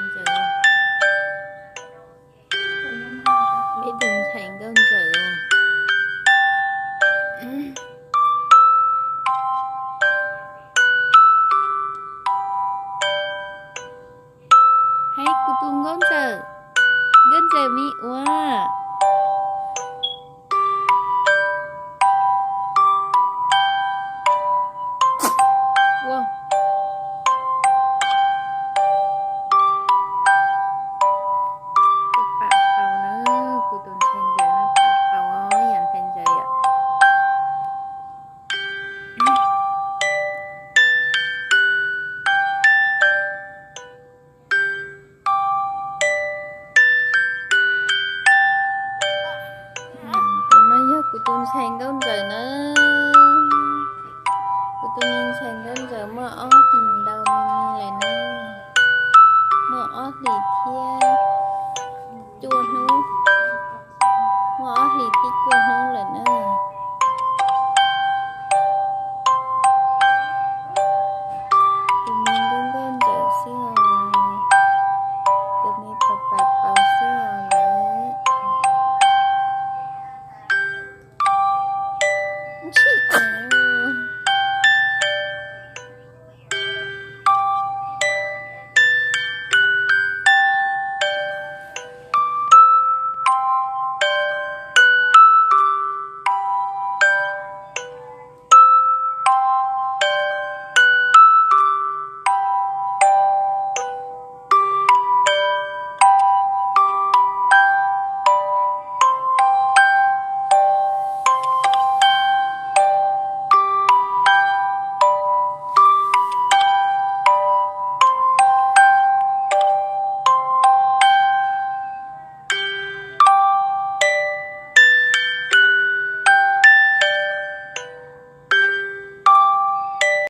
Ntxawm, ib tug ntxhais nkauj ntxawm. Hais kuv tus nkauj ntxawm, nkauj ntxawm me ua. Ua, kuv pam paus na, kuv tus ntxhais ntxawm no pam paus os, yog ntxhais ntxawm yom. Tus no yog kuv tus ntxhais nkauj ntxawm na. Kuv tus me ntxhais nkauj ntxawm muaj ob hlis ntau me me lawm na. Muaj ob hlis thiab cuaj hnub. Muaj ob hlis thiab cuaj hnub lawm na.